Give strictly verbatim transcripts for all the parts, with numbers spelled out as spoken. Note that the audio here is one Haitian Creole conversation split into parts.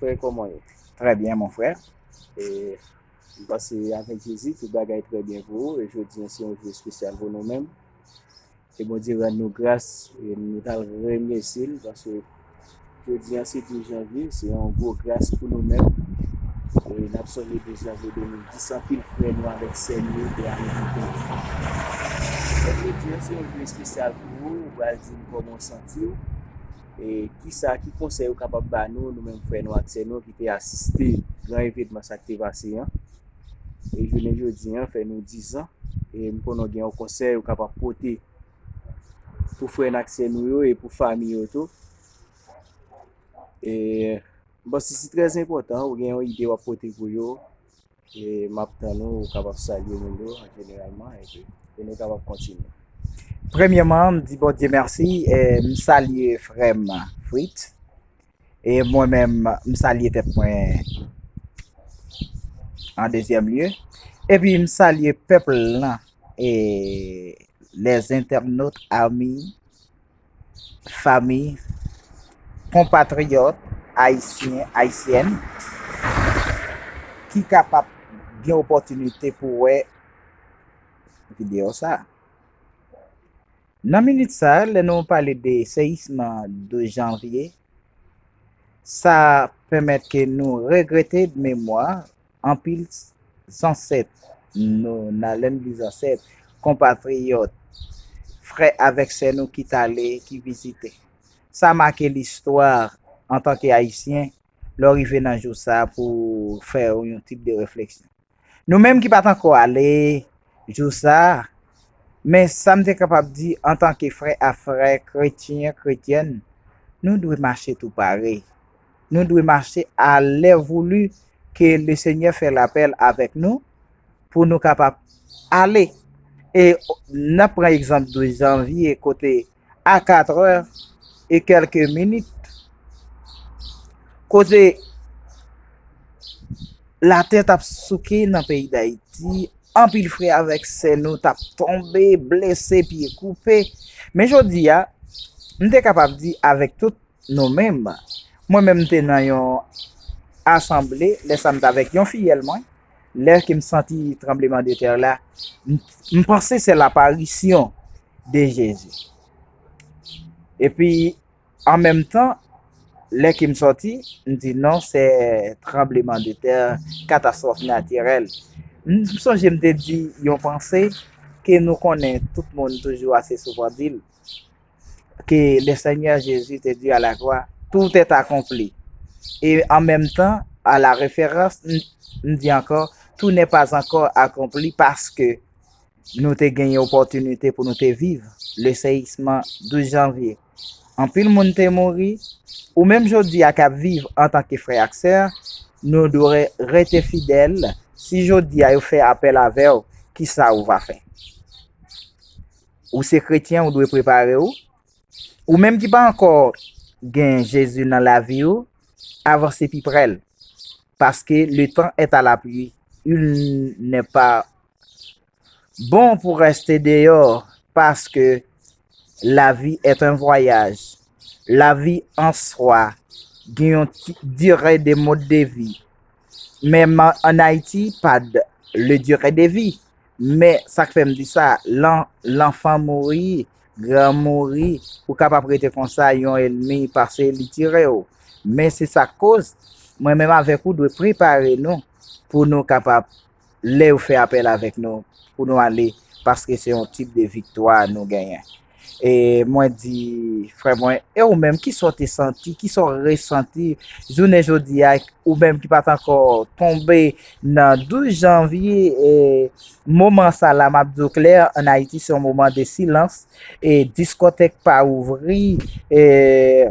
Frè, kòman w ye? Très bien, mon frère. E, m panse avèk Jezi, tout bagay trè byen pou ou. E jodi an se yon jou espesyal pou nou menm. E Bondye rann nou gras, e nou t al remèsye l, paske jodi an se douz janvye, se yon gwo gras pou nou menm. E n ap sonje douz janvye de mil dis, anpil frè nou avèk sè nou yo te ale nan tonm. Donk jodi an se yon jou espesyal pou ou, ou pral di m kòman w santi w. E kisa, ki konsèy ou kapab ba nou, nou menm frè nou ak sè nou ki te asiste gran evenman sa k te pase an. E jounen jodi an fè nou diz an. E m konnen w gen yon konsèy ou kapab pote pou frè n ak sè nou yo e pou fanmi yo tou. E m panse se trè enpòtan, ou gen yon ide w ap pote pou yo. E m ap tann ou, ou kapab salye moun yo jeneralman, epi e nou kapab kontinye. Premyèman, m di Bondye mèsi, e m salye frè m Fritz. E mwen menm, m salye tèt mwen an dezyèm lye. Epi m salye pèp lan, e les internautes, amis, fanmi, konpatriyòt ayisyen, ayisyèn ki kapab gen opòtinite pou wè videyo sa. Nan minit sa, lè nou pale de seyism douz janvye, sa pèmèt ke nou regrete de memwa anpil zansèt nou, nan lè n di zansèt, konpatriyòt, frè avèk sè nou ki t ale, ki vizite. Sa make listwa antanke Ayisyen, lè w rive nan jou sa pou fè yon tip de refleksyon. Nou menm ki pa t ankò ale jou sa a, men sa m te kapab di antanke frè a frè, kretyen, kretyèn, nou dwe mache tou pare. Nou dwe mache à l'heure voulue que le Seigneur fait l'appel avec nous pou nou kapab ale. E n ap pran egzanp douz janvye kote a katrè e kèlke minit, kote latè t ap souke nan peyi Dayiti, anpil frè avèk sè nou t ap tonbe, blese, pye koupe. Men jodi a, m te kapab di avèk tout nou menm, mwen menm m te nan yon asanble, lè sa m t avèk yon fiyèl mwen, lè ke m santi tranbleman de tè la, m, m panse se l'apparition de Jésus. Epi, an menm tan, lè ke m sòti, m di non, se tranbleman de tè, katastwòf natirèl. M sonje m te di yon panse ke nou konnen tout moun toujou ase souvan di l, ke le Seigneur Jésus te di à la croix, tout est accompli. E an menm tan, à la référence, m, m di ankò, tout n'est pas encore accompli paske nou te genyen opòtinite pou nou te viv le seyism douz janvye. Anpil moun te mouri. Ou menm jodi a k ap viv antanke frè ak sè, nou dwe rete fidèl. Si jodi a yo fè apèl avè w, kisa ou va fè? Ou se kretyen, ou dwe prepare w. Ou menm ki pa ankò gen Jezi nan lavi w, avanse pi pre l. Paske le temps est à la pluie. Il n'est pas bon pour rester dehors, parce que la vie est un voyage. La vie en soi gen yon ti, dire de mode de vie. Men an Ayiti, pa de le dire de vie. Men sa k fè m di sa, lan, lanfan mouri, gran mouri, ou kapab rete konsa, yon enmi pase, li tire w. Men se sa k koz, mwen menm avèk ou dwe prepare nou pou nou kapab, lè yo fè apèl avèk nou, pou nou ale, paske se yon tip de viktwa nou genyen. E mwen di, frè mwen, e ou menm, kisa w te santi, kisa w resanti jounen jodi a, ou menm ki pa t ankò tonbe nan douz janvye, e moman sa la, m ap di w klè, an Ayiti, se yon moman de silans, e diskotèk pa ouvri, e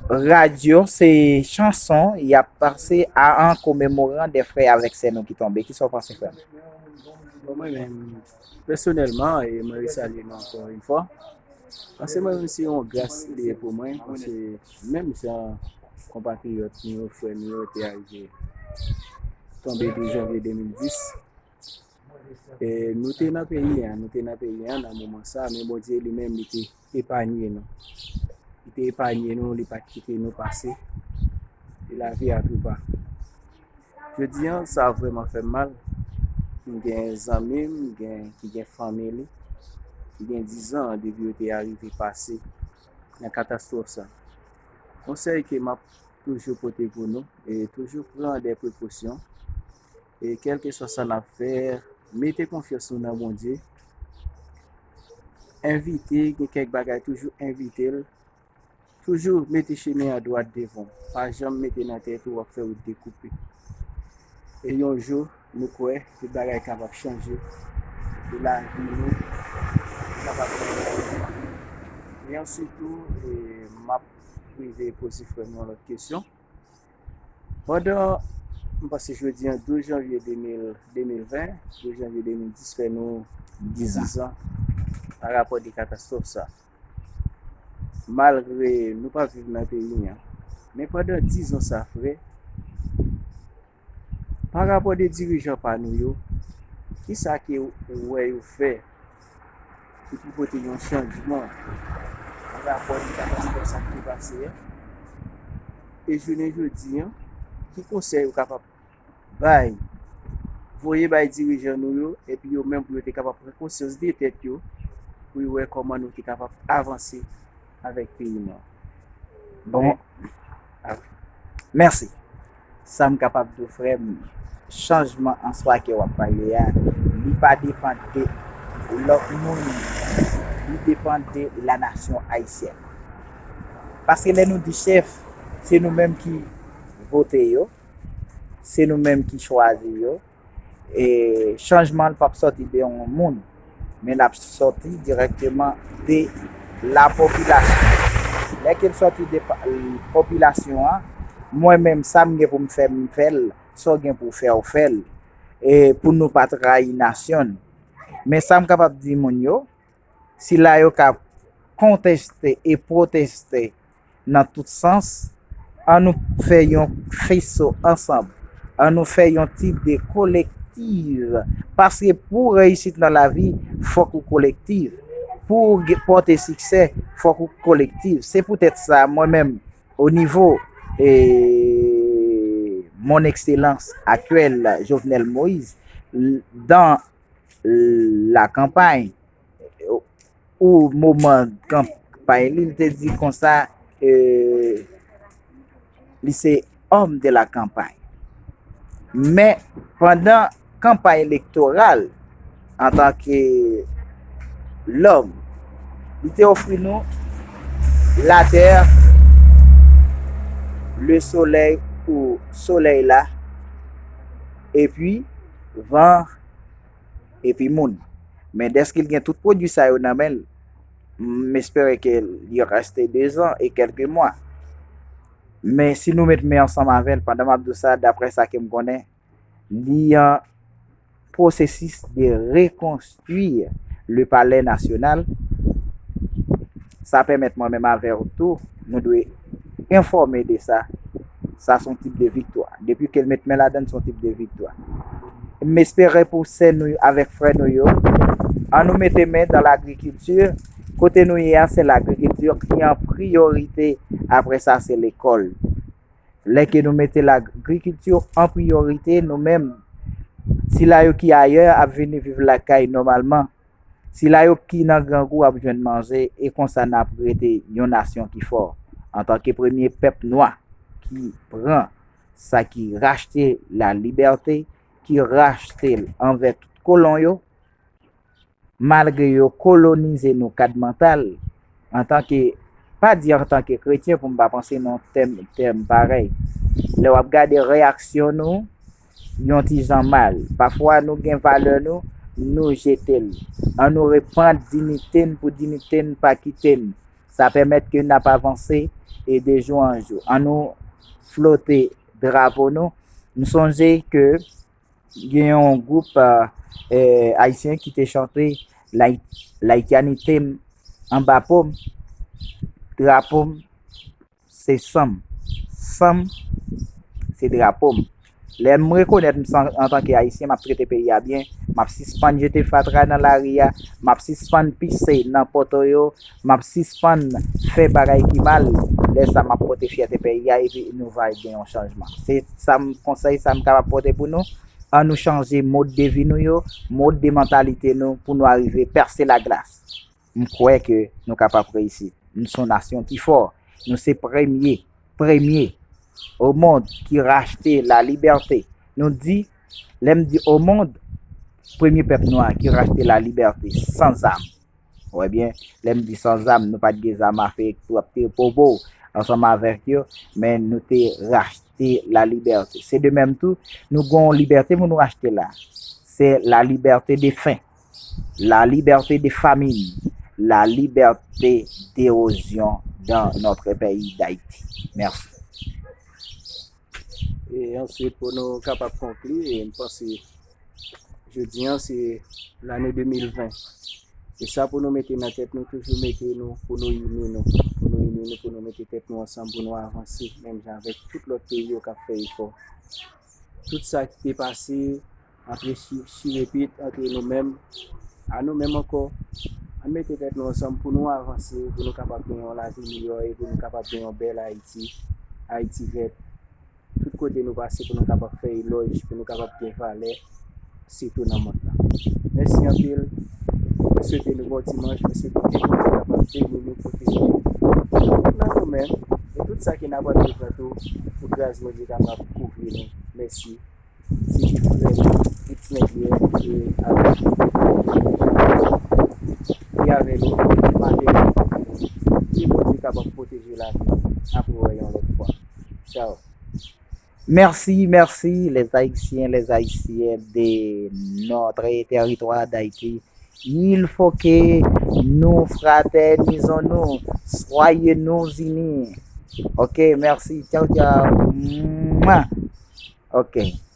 radyo, se chanson y ap pase a, an komemoran de frè avèk sè nou ki tonbe. Kisa w panse, frè m? Bon, mwen menm, pèsonèlman, e mwen resalye nou ankò yon fwa. Paske mwen menm, se yon gras li ye pou mwen, paske menm jan konpatriyòt nou yo, frè nou yo te arive tonbe douz janvye de mil dis, e nou te nan peyi a, nou te nan peyi a nan moman sa, men Bondye li menm, li te epanye nou. Li te epanye nou, li pa t kite nou pase. de lavi a tou pa. Jodi a, sa vrèman fè m mal. M gen zanmi m gen, ki gen fanmi li, ki gen dizan depi yo te arive pase nan katastwòf sa. Konsèy ke m ap toujou pote pou nou, e toujou pran de prekosyon, e kèlkeswa sa n ap fè, mete konfyans nou nan Bondye, envite, gen kèk bagay, toujou envite l, toujou mete chemen an dwat devan w, pa janm mete nan tèt ou w ap fè wout dekoupe. E yon jou, nou kwè tout bagay kapab chanje, e lavi nou kapab chanje. E answit tou, e m ap rive poze frè m yon lòt kesyon. Pandan, m panse jodi an douz janvye de mil, de mil ven, douz janvye de mil dis fè nou dizan pa rapò de katastwòf sa. Malgre nou pa viv nan peyi an, men pandan dizan sa, frè, pa rapò de dirijan pa nou yo, kisa ke ou wè yo fè ki pou pote yon chanjman pa rapò de katastwòf sa ki te pase a? E jounen jodi an, ki konsèy ou kapab bay, voye bay dirijan nou yo, epi yo menm pou yo te kapab pran konsyans de tèt yo, pou yo wè kòman nou te kapab avanse avèk peyi nou an? Bon, mèsi. Sa m kapab di w, frè m, chanjman an swa ke w ap pale a, li pa depann de lòt moun, li depann de la nasyon ayisyèn. Paske lè nou di chèf, se nou menm ki vote yo, se nou menm ki chwazi yo. E chanjman an p ap sòti de yon moun, men l ap sòti dirèkteman de la popilasyon. Lè ke l sòti de popilasyon an, mwen menm, sa m gen pou m fè, m fè l, sa w gen pou w fè, w fè l. E pou nou pa trayi nasyon n. Men sa m kapab di moun yo, sila yo k ap konteste e pwoteste nan tout sans, ann nou fè yon feso ansanm, ann nou fè yon tip de kolektiv, paske pou w reyisit nan lavi, fòk ou kolektif. Pou w pòte siksè, fòk ou kolektif. Se poutèt sa, mwen menm, o nivo e mon ekselans aktyèl Jovenel Moïse, dan la kanpay ou moman kanpay li, li te di konsa, li se homme de la campagne. Men pandan kanpay elektoral, antanke lòm, li te ofri nou la terre, le soleil ou solèy la, epi van, epi moun. Men dèske l gen tout pwodui sa yo nan men l, m espere ke li reste dezan e kèlke mwa. Men si nou met men ansanm avè l, pandan m ap di w sa, daprè sa ke m konnen, li an pwosesis de rekonstwi le palè nasyonal. Sa pèmèt mwen menm avè w tou, nou dwe enfòme de sa. Sa se yon tip de viktwa. Depi ke l met men ladan l, se yon tip de viktwa. M espere pou sè nou avèk frè nou yo, ann nou mete men dan lagrikilti. Kote nou ye a, se lagrikilti ki an priyorite. Apre sa, se lekòl. Lè ke nou mete lagrikilti an priyorite, nou menm, sila yo ki ayè ap vini viv lakay nòmalman. Sila yo ki nan grangou ap jwenn manje, e konsa n ap rete yon nasyon ki fò. Antanke premye pèp nwa ki pran sa ki rachte la libète, ki rachte l anvè tout kolon yo, malgre yo kolonize nou kad mantal, antanke, pa di antanke kretyen pou m pa panse nan tèm, tèm parèy. Lè w ap gade reyaksyon nou, yon ti jan mal. Pafwa nou gen valè nou, nou jete l. Ann nou reprann diyite n pou diyite n pa kite n. Sa pèmèt ke n ap avanse e de jou an jou. Ann nou flote drapo nou. M sonje ke gen yon gwoup ayisyen ki te chante Layityanite m anba po m, drapo m se san m. San m se drapo m. Lè m rekonèt m antanke ayisyen, m ap trete peyi a byen, m ap sispann jete fatra nan lari a, m ap sispann pise nan poto yo, m ap sispann fè bagay ki mal, Lè sa m ap pote fyète peyi a epi nou va gen yon chanjman. Se sa m, konsèy sa m kapab pote pou nou. An nou chanje mòd de vi nou yo, mòd de mantalite nou pou nou arive pèse laglas. M kwè ke nou kapab reyisi. Nou se yon nasyon ki fò. Nou se premye, premye o mond ki rachte lalibète. Nou di, lè m di o mond, premye pèp nwa ki rachte lalibète san zam. Ou wè byen, lè m di san zam, nou pa t gen zam afe pou ap te popo ansanm avèk yo, men nou te rachte lalibète. Se de menm tou, nou gen yon libète pou nou rachte la. Se lalibète de fen, lalibète de famin, lalibète d'erozyon dans notre pays d'Haïti. Mèsi. E answit, pou nou kapab konkli, e m panse jodi an se lane de mil ven. E sa pou nou mete nan tèt nou, toujou mete nou, pou nou ini nou, pou nou ini nou, pou nou mete tèt nou ansanm, pou nou avanse, menm jan avèk tout lòt peyi yo k ap fè efò. Tout sa ki te pase, antre chire pit antre nou menm, a nou menm ankò. Ann mete tèt nou ansanm pou nou avanse, pou nou kapab gen yon lavi miyò e pou nou kapab gen yon bèl Ayiti, Ayiti vèt. Tout kote nou pase pou nou kapab fè elòj, pou nou kapab gen valè, sitou nan mond lan. Mèsi anpil. Mwen swete nou bon dimanch, mwen swete ke Bondye kapab beni nou, pwoteje nou. Tout nan nou menm, e tout sa ke n ap bezwen tou, pou gras Bondye kapab kouvri nou. Mèsi. Se te frè nou, Etienne Pierre, e avèk ki avè nou maten. Ke Bondye kapab pwoteje lavi nou. N ap wè yon lòt fwa. Tchao. Merci, merci les Haïtiens, les Haïtiennes de notre territoire d'Haïti. Il faut que nous fraternisons-nous, soyez-nous unis. Ok, merci. Ciao, ciao. Mouah. Ok.